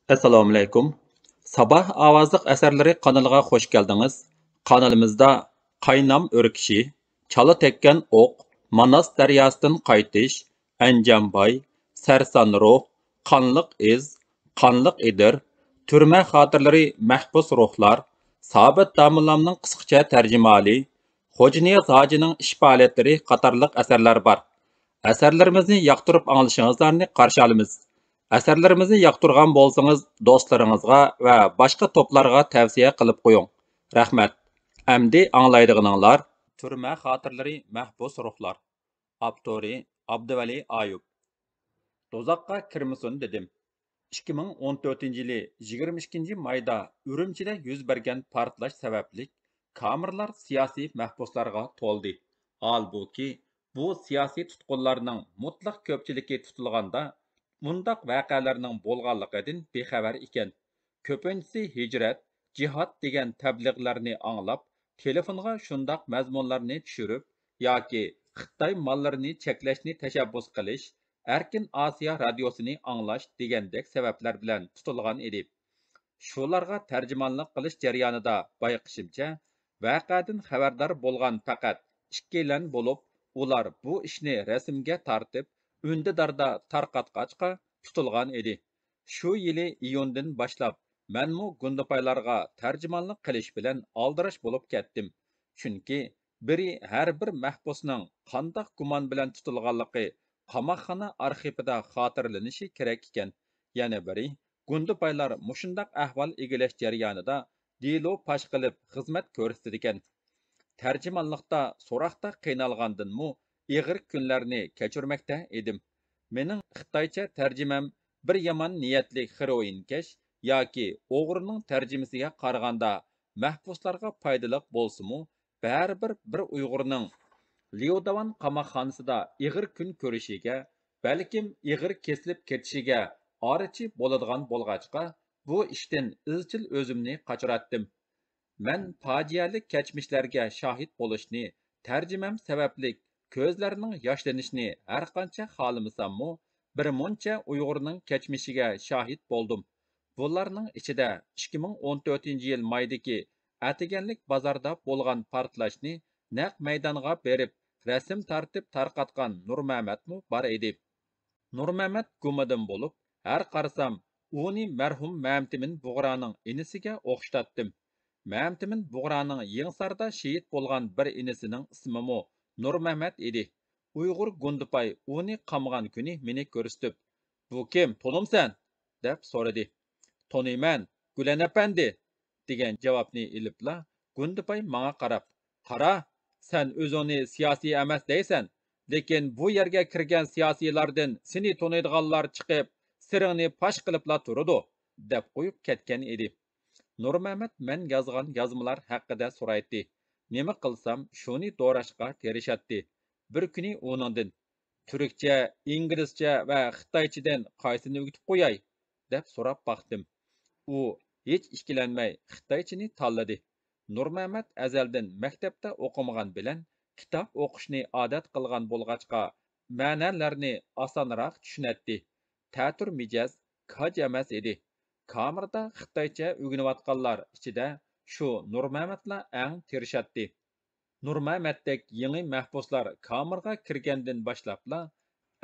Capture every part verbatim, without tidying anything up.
ئەسسالامۇئەلەيكۇم. ساباھ ئاۋازلىق ئەسەرلىرى قانىلىغا خوش كەلدىڭىز. قانىلىمىزدا قاينام ئۆركىشى، چالا تەگكەن ئوق، ماناس دەرياسىدىن قايتىش، ئەنجانباي، سەرسان روھ، قانلىق ئىز، قانلىق ئېدىر، تۈرمە خاتىرىلىرى، مەھبۇس روھلار، سابىت داموللامنىڭ قىسقىچە تەرجىمىھالى، خوجانىياز ھاجىنىڭ ئىش پائالىيەتلىرى قاتارلىق ئەسەرلەر بار. ئەسەرلىرىمىزنى ياقتۇرۇپ ئاڭلىشىڭىزلارنى قارشى ئالىمىز. ئەسەرلىرىمىزنى ياقتۇرغان بولسىڭىز، دوستلىرىڭىزغا ۋە باشقا توپلارغا تەۋسىيە قىلىپ قويۇڭ. رەھمەت. ئەمدى ئاڭلايدىغىنىڭلار تۈرمە خاتىرىلىرى، مەھبۇس روھلار. ئاپتورى ئابدۇۋەلى ئايۇپ. دوزاخقا كىرمىسۇن دېدىم. ئىككى مىڭ ئون تۆتىنچى يىلى يىگىرمە ئىككىنچى مايدا ئۈرۈمچىدە يۈز بەرگەن پارتلاش سەۋەبلىك كامېرلار سىياسىي مەھبۇسلارغا تولدى. ھالبۇكى، بۇ سىياسىي تۇتقۇنلارنىڭ مۇتلەق كۆپچىلىكى تۇتۇلغاندا، مۇنداق ۋەقەلەرنىڭ بولغانلىقىدىن بىخەۋەر ئىكەن. كۆپىنچىسى ھىجرەت، جىھاد دېگەن تەبلىغلارنى ئاڭلاپ، تېلېفونغا شۇنداق مەزمۇنلارنى چۈشۈرۈپ ياكى خىتاي ماللىرىنى چەكلەشنى تەشەببۇس قىلىش، ئەركىن ئاسىيا رادىيوسىنى ئاڭلاش دېگەندەك سەۋەبلەر بىلەن تۇتۇلغان ئىدى. شۇلارغا تەرجىمانلىق قىلىش جەريانىدا بايقىشىمچە، ۋەقەدىن خەۋەردار بولغان پەقەت ئىككىيلەن بولۇپ، ئۇلار بۇ ئىشنى رەسىمگە تارتىپ، ئۈندىداردا تارقاتقاچقا تۇتۇلغان ئىدى. شۇ يىلى ئىيۇندىن باشلاپ مەنمۇ گۇندىپايلارغا تەرجىمانلىق قىلىش بىلەن ئالدىراش بولۇپ كەتتىم. چۈنكى بىرى ھەر بىر مەھبۇسنىڭ قانداق گۇمان بىلەن تۇتۇلغانلىقى قاماقخانا ئارخىپىدا خاتىرىلىنىشى كېرەك ئىكەن، يەنە بىرى گۇندىپايلار مۇشۇنداق ئەھۋال ئىگىلەش جەريانىدا دېلو پاش قىلىپ خىزمەت كۆرسىتىدىكەن. تەرجىمانلىقتا سوراقتا قىينالغاندىنمۇ ئېغىر كۈنلەرنى كەچۈرمەكتە ئىدىم. مېنىڭ خىتايچە تەرجىمەم بىر يامان نىيەتلىك خېرۇئىنكەش ياكى ئوغرىنىڭ تەرجىمىسىگە قارىغاندا مەھبۇسلارغا پايدىلىق بولسىمۇ، بەرىبىر بىر ئۇيغۇرنىڭ ليۇداۋان قاماقخانىسىدا ئېغىر كۈن كۆرۈشىگە، بەلكىم ئېغىر كېسىلىپ كېتىشىگە ئارىچى بولىدىغان بولغاچقا، بۇ ئىشتىن ئىزچىل ئۆزۈمنى قاچۇراتتىم. مەن پاجىئەلىك كەچمىشلەرگە شاھىت بولۇشنى، تەرجىمەم سەۋەبلىك كۆزلەرنىڭ ياشلىنىشىنى ھەرقانچە خالىمىساممۇ، بىرمۇنچە ئۇيغۇرنىڭ كەچمىشىگە شاھىت بولدۇم. بۇلارنىڭ ئىچىدە ئىككى مىڭ ئون تۆتىنچى يىل مايدىكى ئەتىگەنلىك بازاردا بولغان پارتلاشنى نەق مەيدانغا بېرىپ رەسىم تارتىپ تارقاتقان نۇرمەمەتمۇ بار ئىدى. نۇرمەمەت گۇمىدىن بولۇپ، ھەر قارىسام ئۇنى مەرھۇم مەمتىمىن بۇغرانىڭ ئىنىسىگە ئوخشىتاتتىم. مەمتىمىن بۇغرانىڭ يېڭىساردا شېھىت بولغان بىر ئىنىسىنىڭ ئىسمىمۇ نۇرمەمەت ئىدى. ئۇيغۇر گۇندىپاي ئۇنى قامىغان كۈنى مېنى كۆرسىتىپ، «بۇ كىم، تونۇمسەن؟» دەپ سورىدى. «تونۇيمەن، گۈلەن ئەپەندى» دېگەن جاۋابنى ئېلىپلا، گۇندىپاي ماڭا قاراپ، «قارا، سەن ئۆزۈڭنى سىياسىي ئەمەس دەيسەن، لېكىن بۇ يەرگە كىرگەن سىياسىيلاردىن سېنى تونۇيدىغانلار چىقىپ، سىرىڭنى پاش قىلىپلا تۇرىدۇ» دەپ قويۇپ كەتكەن ئىدى. نۇرمەمەت مەن يازغان يازمىلار ھەققىدە سورايتتى. نېمە قىلسام، شۇنى دوراشقا تىرىشاتتى. بىر كۈنى ئۇنىڭدىن، «تۈركچە، ئىنگلىزچە ۋە خىتايچىدىن قايسىنى ئۆگىتىپ قوياي؟» دەپ سوراپ باقتىم. ئۇ ھېچ ئىككىلەنمەي خىتايچىنى تاللىدى. نۇرمەمەت ئەزەلدىن مەكتەپتە ئوقۇمىغان بىلەن كىتاب ئوقۇشنى ئادەت قىلغان بولغاچقا، مەنەلەرنى ئاسانراق چۈشىنەتتى. تەتۈر مىجەز، كاج ئەمەس ئىدى. كامېردا خىتايچە ئۆگىنىۋاتقانلار ئىچىدە شۇ نۇرمەمەتلا ئەڭ تىرىشاتتى. نۇرمەمەتتەك يېڭى مەھبۇسلار كامېرغا كىرگەندىن باشلاپلا،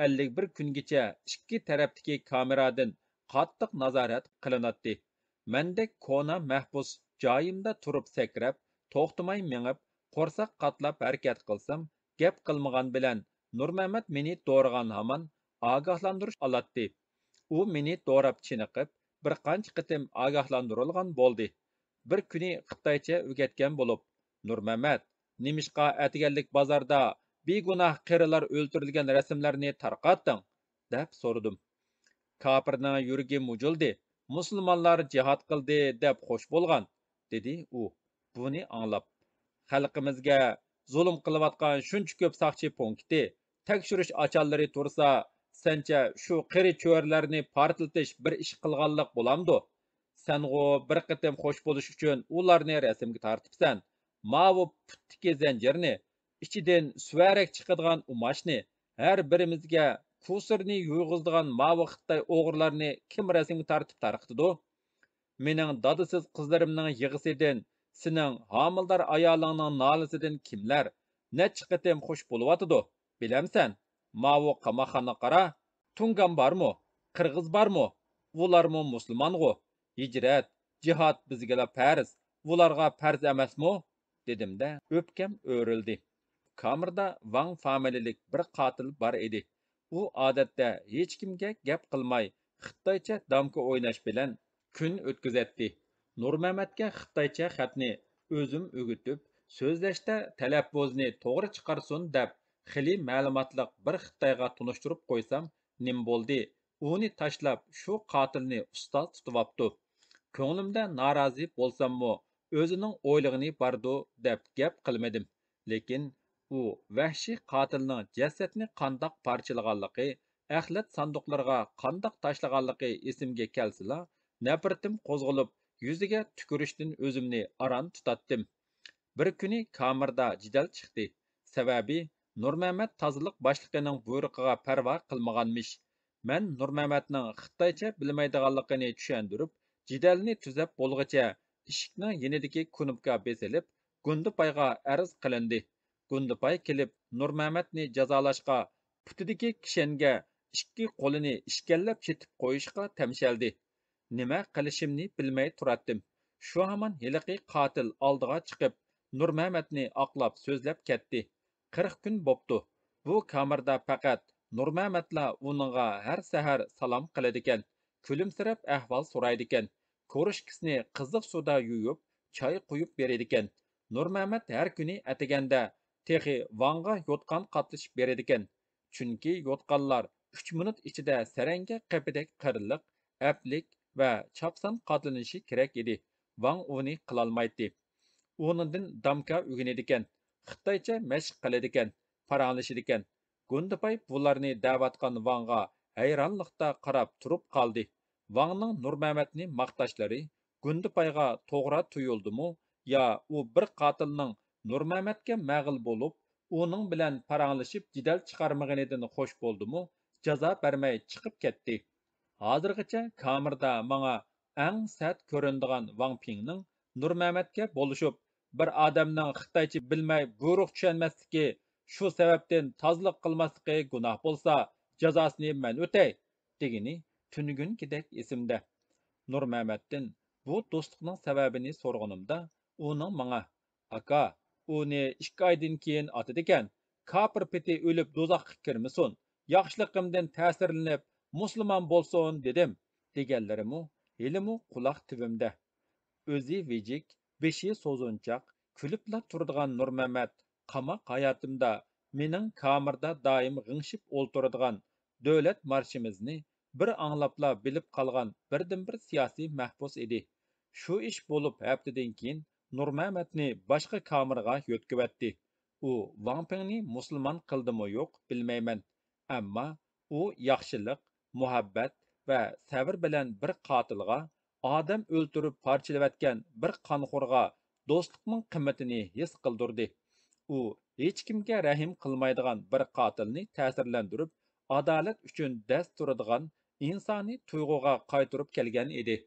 ئەللىك بىر كۈنگىچە ئىككى تەرەپتىكى كامېرادىن قاتتىق نازارەت قىلىناتتى. مەندەك كونا مەھبۇس جايىمدا تۇرۇپ سەكرەپ، توختىماي مېڭىپ، قورساق قاتلاپ ھەرىكەت قىلسام، گەپ قىلمىغان بىلەن نۇرمەمەت مېنى دورىغان ھامان ئاگاھلاندۇرۇش ئالاتتى. ئۇ مېنى دوراپ چېنىقىپ، بىر قانچە قېتىم ئاگاھلاندۇرۇلغان بولدى. بىر كۈنى خىتايچە ئۆگەتكەن بولۇپ، «نۇرمەمەت، نېمىشقا ئەتىگەنلىك بازاردا بىگۇناھ قېرىلار ئۆلتۈرۈلگەن رەسىملەرنى تارقاتتىڭ؟» دەپ سورىدىم. «كاپىرنىڭ يۈرىكى مۇجۇلدى، مۇسۇلمانلار جىھاد قىلدى دەپ خوش بولغان» دېدى ئۇ بۇنى ئاڭلاپ. «خەلقىمىزگە زۇلۇم قىلىۋاتقان شۇنچە كۆپ ساقچى پونكىتى، تەكشۈرۈش ئاچاللىرى تۇرسا، سەنچە شۇ قېرى چۆرىلەرنى پارتلىتىش بىر ئىش قىلغانلىق بولامدۇ؟ سەنغۇ بىر قېتىم خوش بولۇش ئۈچۈن ئۇلارنى رەسىمگە تارتىپسەن. ماۋۇ پۇتتىكى زەنجىرنى، ئىچىدىن سۈۋەرەك چىقىدىغان ئۇماچنى ھەر بىرىمىزگە پۇسىرىنى يۇيغۇزىدىغان ماۋۇ خىتاي ئوغرىلارنى كىم رەسىمگە تارتىپ تارقىتىدۇ؟ مېنىڭ دادىسىز قىزلىرىمنىڭ يىغىسىدىن، سېنىڭ ھامىلىدار ئايالىڭنىڭ نالىسىدىن كىملەر نەچچە قېتىم خۇش بولۇۋاتىدۇ، بىلەمسەن؟ ماۋۇ قاماقخانىغا قارا، تۇڭگان بارمۇ؟ قىرغىز بارمۇ؟ ئۇلارمۇ مۇسۇلمانغۇ. ھىجرەت، جىھاد بىزگىلا پەرز، ئۇلارغا پەرز ئەمەسمۇ؟ دېدىم-دە، ئۆپكەم ئۆرۈلدى. كامېردا ۋاڭ فامىلىلىك بىر قاتىل بار ئىدى. ئۇ ئادەتتە ھېچكىمگە گەپ قىلماي، خىتايچە دامكا ئويناش بىلەن كۈن ئۆتكۈزەتتى. نۇرمەمەتكە خىتايچە خەتنى ئۆزۈم ئۆگىتىپ، سۆزلەشتە تەلەپپۇزنى توغرا چىقارسۇن دەپ، خېلى مەلۇماتلىق بىر خىتايغا تونۇشتۇرۇپ قويسام، نېمە بولدى؟ ئۇنى تاشلاپ، شۇ قاتىلنى ئۇستاز تۇتۇۋاپتۇ. كۆڭلۈمدە نارازى بولساممۇ، ئۆزىنىڭ ئويلىغىنى باردۇ، دەپ گەپ قىلمىدىم. لېكىن ئۇ ۋەھشىي قاتىلنىڭ جەسەتنى قانداق پارچىلىغانلىقى، ئەخلەت ساندۇقلىرىغا قانداق تاشلىغانلىقى ئېسىمگە كەلسىلا، نەپرىتىم قوزغىلىپ، يۈزىگە تۈكۈرۈشتىن ئۆزۈمنى ئاران تۇتاتتىم. بىر كۈنى كامېردا جېدەل چىقتى. سەۋەبى، نۇرمەمەت تازىلىق باشلىقىنىڭ بۇيرۇقىغا پەرۋا قىلمىغانمىش. مەن نۇرمەمەتنىڭ خىتايچە بىلمەيدىغانلىقىنى چۈشەندۈرۈپ، جېدەلنى تۈزەپ بولغۇچە، ئىشىكنىڭ يېنىدىكى كۇنۇپكا بېسىلىپ، گۇندىپايغا ئەرز قىلىندى. گۇندىپاي كېلىپ، نۇرمەمەتنى جازالاشقا، پۇتىدىكى كىشەنگە ئىككى قولىنى ئىشكەنلەپ چېتىپ قويۇشقا تەمشەلدى. نېمە قىلىشىمنى بىلمەي تۇراتتىم. شۇ ھامان ھېلىقى قاتىل ئالدىغا چىقىپ، نۇرمەمەتنى ئاقلاپ سۆزلەپ كەتتى. قىرىق كۈن بوپتۇ. بۇ كامېردا پەقەت نۇرمەمەتلا ئۇنىڭغا ھەر سەھەر سالام قىلىدىكەن، كۈلۈمسىرەپ ئەھۋال سورايدىكەن، كۇرۇشكىسىنى قىزىق سۇدا يۇيۇپ، چاي قۇيۇپ بېرىدىكەن. نۇرمەمەت ھەر كۈنى ئەتىگەندە تېخى ۋاڭغا يوتقان قاتلىشىپ بېرىدىكەن. چۈنكى يوتقانلار ئۈچ مىنۇت ئىچىدە سەرەڭگە قېپىدەك قىرىلىق، ئەپلىك ۋە چاپسان قاتلىنىشى كېرەك ئىدى. ۋاڭ ئۇنى قىلالمايتتى. ئۇنىڭدىن دامكا ئۆگىنىدىكەن، خىتايچە مەشىق قىلىدىكەن، پاراڭلىشىدىكەن. گۇندىپاي بۇلارنى دەۋاتقان ۋاڭغا ھەيرانلىقتا قاراپ تۇرۇپ قالدى. ۋاڭنىڭ نۇرمەمەتنى ماختاشلىرى گۇندىپايغا توغرا تۇيۇلدىمۇ يا ئۇ بىر قاتىلنىڭ نۇرمەمەتكە مەغىل بولۇپ، ئۇنىڭ بىلەن پاراڭلىشىپ جېدەل چىقارمىغىنىدىن خوش بولدىمۇ، جازا بەرمەي چىقىپ كەتتى. ھازىرغىچە كامېردا ماڭا ئەڭ سەت كۆرۈنىدىغان ۋاڭ پىڭنىڭ نۇرمەمەتكە بولۇشۇپ، بىر ئادەمنىڭ خىتايچە بىلمەي بۇيرۇق چۈشەنمەسلىكى، شۇ سەۋەبتىن تازىلىق قىلماسلىقى گۇناھ بولسا، جازاسىنى مەن ئۆتەي، دېگىنى تۈنۈگۈنكىدەك ئېسىمدە. نۇرمەمەتتىن بۇ دوستلۇقنىڭ سەۋەبىنى سورىغىنىمدا، ئۇنىڭ ماڭا، ئاكا، ئۇنى ئىككى ئايدىن كېيىن ئاتىدىكەن، كاپىر پېتى ئۆلۈپ دوزاخقا كىرمىسۇن، ياخشىلىقىمدىن تەسىرلىنىپ مۇسۇلمان بولسۇن دېدىم، دېگەنلىرىمۇ ھېلىمۇ قۇلاق تۈۋىمدە. ئۆزى ۋىجىك، بېشى سوزۇنچاق، كۈلۈپلا تۇرىدىغان نۇرمەمەت قاماق ھاياتىمدا مېنىڭ كامېردا دائىم غىڭشىپ ئولتۇرىدىغان دۆلەت مارشىمىزنى بىر ئاڭلاپلا بىلىپ قالغان بىردىنبىر سىياسىي مەھبۇس ئىدى. شۇ ئىش بولۇپ ھەپتىدىن كېيىن نۇرمەمەتنى باشقا كامېرغا يۆتكىۋەتتى. ئۇ ۋاڭ پىڭنى مۇسۇلمان قىلدىمۇ يوق، بىلمەيمەن. ئەمما ئۇ ياخشىلىق، مۇھەببەت ۋە سەۋر بىلەن بىر قاتىلغا، ئادەم ئۆلتۈرۈپ پارچىلىۋەتكەن بىر قانخورغا دوستلۇقنىڭ قىممىتىنى ھېس قىلدۇردى. ئۇ ھېچكىمگە رەھىم قىلمايدىغان بىر قاتىلنى تەسىرلەندۈرۈپ، ئادالەت ئۈچۈن دەس تۇرىدىغان ئىنسانىي تۇيغۇغا قايتۇرۇپ كەلگەن ئىدى.